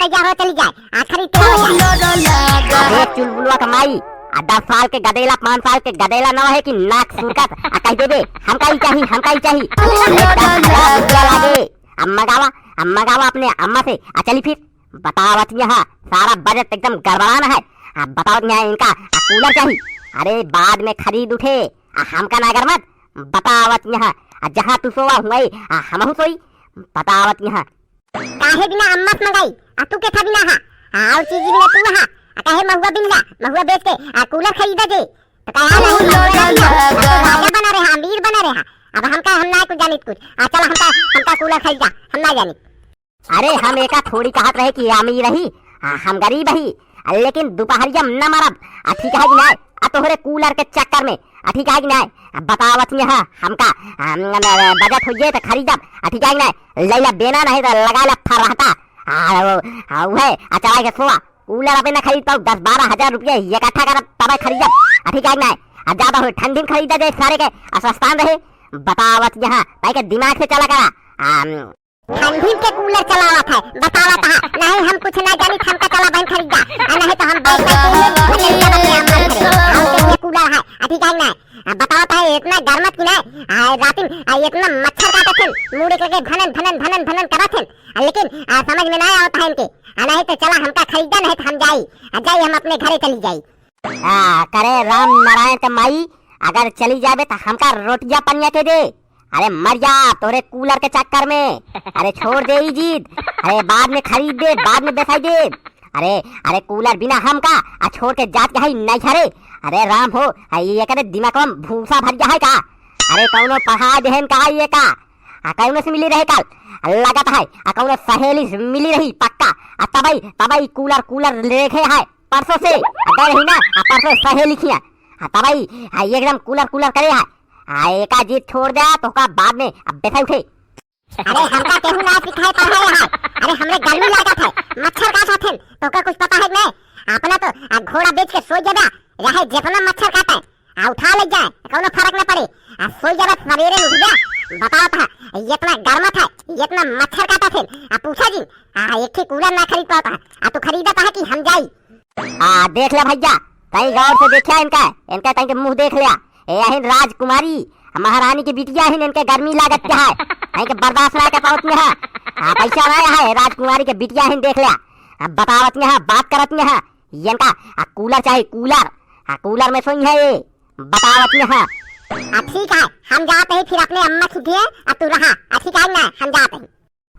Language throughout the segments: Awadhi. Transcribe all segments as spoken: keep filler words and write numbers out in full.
जा हो, चली जाए, आ खरीद के हो जाए। अबे चुलबुलवा का माई, आ दस साल के गदेला, पाँच साल के गदेला न है कि नाक सुरकत, आ कह देबे, "हमका ही चाही, हमका ही चाही।" अरे दस हजार रुपया लागे। अम्मा गावा, अम्मा गावा अपने अम्मा से, आ चली फिर। बतावत यहाँ सारा बजट एकदम गड़बड़ान है। आ बतावत यहाँ इनका, आ कूलर चाही। अरे बाद में खरीद उठे, आ हमका ना गरमत। बतावत यहाँ, आ जहाँ तू सोवा हुआई, आ हमहू सोई। बतावत यहाँ। काहे बिना अम्मा से मंगाई? आ तू के था बिना हा? आ और चीज बिना तू हा? आ काहे महुआ बिन ला? महुआ बेच के आ कूलर खरीदा जे। तो कहा नहीं, महुआ ना बिना। आ तू राजा बना रहा, अमीर बना रहा। अब हमका, हम ना कुछ जानित कुछ। आ चल हमका, हमका कूलर खरीदा, हम ना जानित। अरे हम एका थोड़ी कहत रहे कि अमीर रही, आ हम गरीब ही। आ लेकिन दुपहरिया में न मरब। आ ठीक है कि नहीं? आ तोहरे कूलर के चक्कर में। आ ठीक है कि नहीं? आ बतावत यहाँ हमका, आ, न, न, बजट हो जाए तो खरीदब। आ ठीक है कि नहीं? लैला बेना नहीं तो लगा ला फर्राटा। आ, वो, आ, उहे, आ चला के सोआ। कूलर अबे ना खरीद पाऊ, दस बारह हजार रुपया इकट्ठा करब, तबे खरीदब। आ ठीक है कि नहीं? आ ज्यादा हो ठंडी में खरीदा जाए, सारे के आ सस्तान रहे। बतावत यहाँ, ताई के दिमाग से चला करा। आ, ठंडी के कूलर चलावत है, बतावत है। नहीं हम कुछ ना जानी, हमका चला बहन खरीदा। आ नहीं तो हम बैठ बैठ के ये खरीदा बहन अपने अम्मा घरे। और के ये कूलर है, आ ठीक है ना? आ बतावत है इतना गर्मत की ना, आ रातिन, आ इतना मच्छर काटत हैं, मुड़े करके भनन, भनन, भनन, भनन करत हैं। आ लेकिन, आ समझ में ना आवत है इनके। आ नहीं तो चला हमका खरीदा, नहीं तो हम जाई। आ जाई हम अपने घरे चली जाई। आ, करे राम नारायण के माई, अगर चली जाबे त हमका रोटिया पनिया के दे। अरे मर जा तोरे कूलर के चक्कर में। अरे छोड़ दे ई जिद। अरे बाद में खरीद दे, बाद में बेसाई दे। अरे, अरे कूलर बिना हमका आ छोड़ के जात के हई नैहरे। अरे राम हो, आ ई एकरे दिमाग में भूसा भर गया है का? अरे कौनो पढ़ा देहन का ये का? आ कौनो से मिली रहे काल? आ लागत है, आ कौनो सहेली से मिली रही पक्का। आ तबई, तबई कूलर, कूलर लेके है। परसों से, आ, गए रही ना, आ, परसों सहेली खिया। आ, तबई, आ, एकदम कूलर, कूलर करे है। आ, एका जिद छोड़ दे, तोहका बाद में, अब बेटा उठे। अरे, हमका केहू ना सिखाए पढ़ाए है। अरे, हमरे गर्मी लागत है, मच्छर काटत हन, तोहका कुछ पता है कि नहीं? अपना तो, आ, घोड़ा बेच के सो जाबा, रहे जितना मच्छर काटे, आ, उठा ले जाए, कौनो फर्क ना पड़े। आ, सो जाबा, सवेरे उठ जा, बताओ था, इतना गर्मत है, इतना मच्छर काटत हन, आ, पूछा जिन, आ, एक ठे कूलर ना खरीद पावत है, आ, तू खरीदत है कि हम जाई? आ, देख ले भैया, तई गौर से देखिया इनका, इनका तई के मुँह देख लिया। ए, अहिन राजकुमारी, महारानी की बिटिया हिन, इनके गर्मी लागत क्या है? तई के बर्दाश्त ना कर पावत में है। आ, पैसा ना है, राजकुमारी के बिटिया हिन, देख लिया। आ, बतावत में है, बात करत में है। इनका, आ, कूलर चाही, कूलर। आ, कूलर में सोई है ये, बतावत में है। आ, ठीक है, हम जात ही फिर अपने अम्मा खिदिए, आ, तू रहा। आ, ठीक है ना, हम जात ही।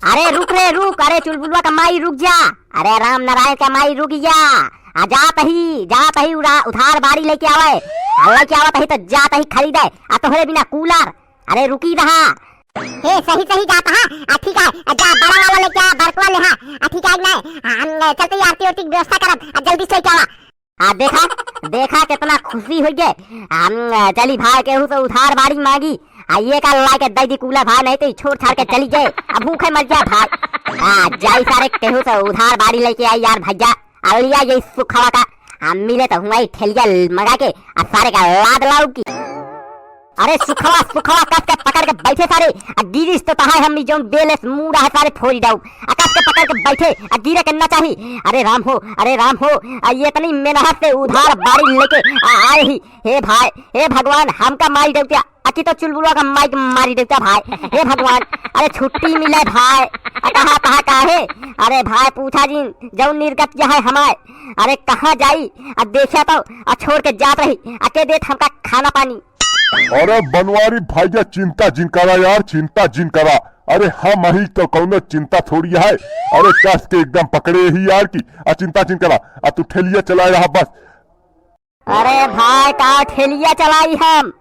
अरे रुक रे रुक, अरे चुलबुलवा का माई रुक जा। अरे राम नारायण का माई रुक जा। आ जात ही, जात ही उड़ा-, उधार बाड़ी लेके आवे। आ लेके आवत ही तो जात ही खरीदे। आ तोहरे बिना कूलर। अरे रुकी रहा। हे सही सही जात हा। आ ठीक है, जा बड़ा वाला लेके आ, बड़कवा ले हा। आ ठीक है, नहीं, हम चलते ही आरती ओरती की व्यवस्था करब। आ जल्दी से लेके आवा। आ देखा, देखा कितना खुशी होइ गए। हम, आ, चली भाई केहू से उधार बाड़ी मांगी, आ ये का ला के दे दी कूलर भाई, नहीं तो ई छोड़ छाड़ के चली जाए, अब भूखे मर जाए भाई। आ जाई सारे केहू से उधार बाड़ी लेके आई यार भैया, आ लिया ये सुखवा का, आ मिले तो हुआ ही ठेलिया मंगा के, आ सारे का लाद लाऊ की। अरे सुखवा, सुखवा कस के पकड़ के बैठे सारे, आ गिरिस तो तहाय हम जौन बेलेस मूड़ा है सारे फोड़ी डाऊ, आ कस के पकड़ के बैठे, आ गिरे के ना चाही। अरे राम हो, अरे राम हो, आ ये इतनी मेहनत से उधार बाड़ी लेके आ, आए ही, हे भाई, हे भगवान, हमका मारी देवतिया, अकी तो चुलबुलवा का माई के मारी देवतिया भाई, हे भगवान, अरे छुट्टी मिले भाई, आ कहा, कहा, काहे? अरे भाई पूछा जिन, जौन निर्गतिया है हमार, अरे कहाँ जाई? आ देखिया तो, आ छोड़ के जात रही, आ के देत हमका खाना पानी। अरे बनवारी भैया, चिंता जिन करा यार, चिंता जिन करा। अरे हम अही तो कौनो चिंता थोड़ी है। अरे कस के एकदम पकड़े ही यार की, आ चिंता जिन करा। आ तू ठेलिया चलाए रहा बस। अरे भाई का ठेलिया चलाई हम?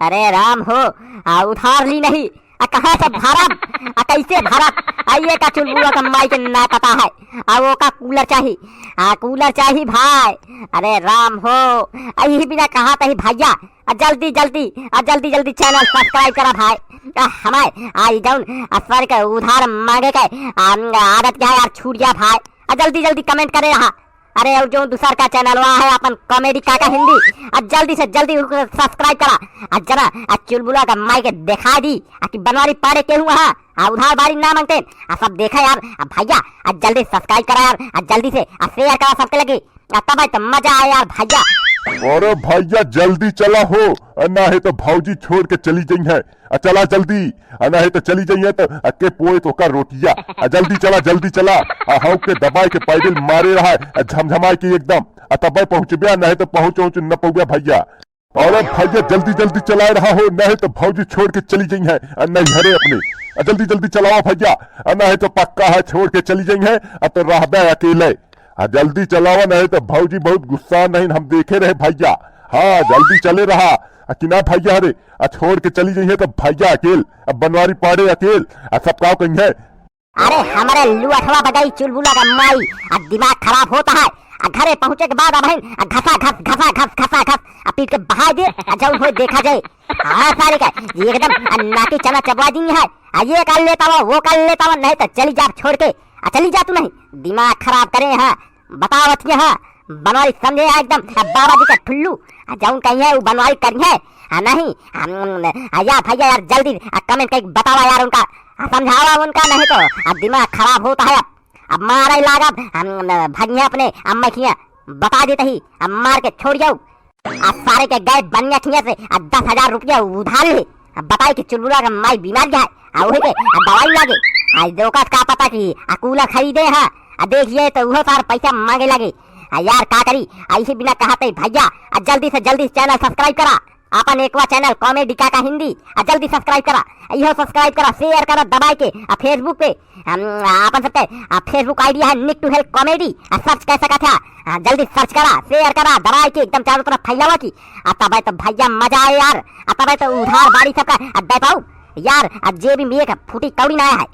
अरे राम हो, आ उधार ली नहीं, आ कहाँ से भरब, आ कैसे भरब? आ ये का चुलबुलवा का माई के ना पता है, आ वो का कूलर चाही, आ कूलर चाही भाई। अरे राम हो, आ यही बिना कहा तही भैया, आ जल्दी जल्दी, आ जल्दी जल्दी channel subscribe करा भाई। आ हमारे, आ ई जौन, आ सर के उधार मांगे के, आ, आदत क्या है यार, छूट गया भाई। आ जल्दी जल्दी comment करे रहा। अरे, और जो दूसर का चैनलवा है अपन कॉमेडी काका हिंदी, आ जल्दी से जल्दी उसको subscribe करा, आ जरा आ चुलबुला का माई के दिखा दी, आ कि बनवारी पाड़े केहू हा, आ उधार बारी ना मांगते, आ सब देखा यार, आ भैया, आ जल्दी subscribe करा यार, आ जल्दी से आ share करा सबके लगे, आ तब तो मजा आए यार भैया। अरे भैया जल्दी चला हो, आ नाहीं तो भौजी छोड़ के चली गई है। आ चला जल्दी, आ नाहीं तो चली जाइए तो अक्के पोए तो का रोटिया। आ जल्दी चला, जल्दी चला। आ हौ के दबाए के पैडल मारे रहा है, आ झमझमाए के एकदम। आ तबे पहुँचबे, आ नाहीं तो पहुँच उहुँच न पौबे भैया। अरे भैया जल्दी जल्दी चलाए रहा हो, नाहीं तो भौजी छोड़ के चली गई है, आ नैहरे अपने। आ जल्दी जल्दी चलावा भैया, आ नाहीं तो पक्का है छोड़ के चली गई है, आ तो रहबे अकेले। आ जल्दी चलावा, नाहीं तो भौजी बहुत गुस्सा नहीं हम देखे रहे भैया। हाँ जल्दी चले रहा, आ कि ना भैया रे, आ छोड़ के चली गई है तो भैया अकेल, अब बनवारी पाड़े अकेल, आ सब का कहीं है। अरे हमरे लुअठवा बजाई चुलबुला का माई, आ दिमाग खराब होता है। आ घरे पहुँचे के बाद अब है, आ घसा घस, घसा घस, घसा घस, आ पीट के बहा दे, आ जौन होए देखा जाए। हाँ सारे का, ये एकदम आ नाटी चना चबवा दी है। आ ये कर लेता वो, वो कर लेता वो, नाहीं तो चली जा छोड़ के। आ चली जा तू नाहीं, दिमाग खराब करे हैं। बतावत के हाँ, बनवारी समझे है एकदम, आ बाबा जी का ठुल्लू, आ जौन कहीं है वो बनवारी करी है, आ नाहीं, हम, आ यार भैया यार जल्दी, आ comment करके बतावा यार उनका, आ समझावा उनका, नाहीं तो, आ दिमाग खराब होता है अब, अब मारे लागब, हम, भगिया अपने अम्मा खिया, बता देते ही, अब मार के छोड़ जाऊ, आ सारे के गए बनिया खिया से, आ दस हजार रुपया उधार ले, अब बताई कि चुलबुला का माई बीमार है, आ वही के, आ दवाई लागे, आ ओका का पता कि, आ कूलर खरीदे है, आ देखिए तो वो सार पैसा मांगे लगे, आ यार का करी, आ इसी बिना कहते भैया, आ जल्दी से जल्दी channel subscribe करा, अपन एकवा channel कॉमेडी काका हिंदी, आ जल्दी subscribe करा, इहो subscribe करा, share करा दबाए के, आ Facebook पे, हम, आ, अपन सबके, आ, Facebook ID है Nick to Hell Comedy, आ search कर सकत है, आ, जल्दी search करा, share करा दबाए के, एकदम चारों तरफ फैलावा की, आ तबे तो भैया मजा आए यार, आ तबे तो उधार बारी सबका, आ दे पाऊ यार, आ जेबी में एक फूटी कौड़ी ना है,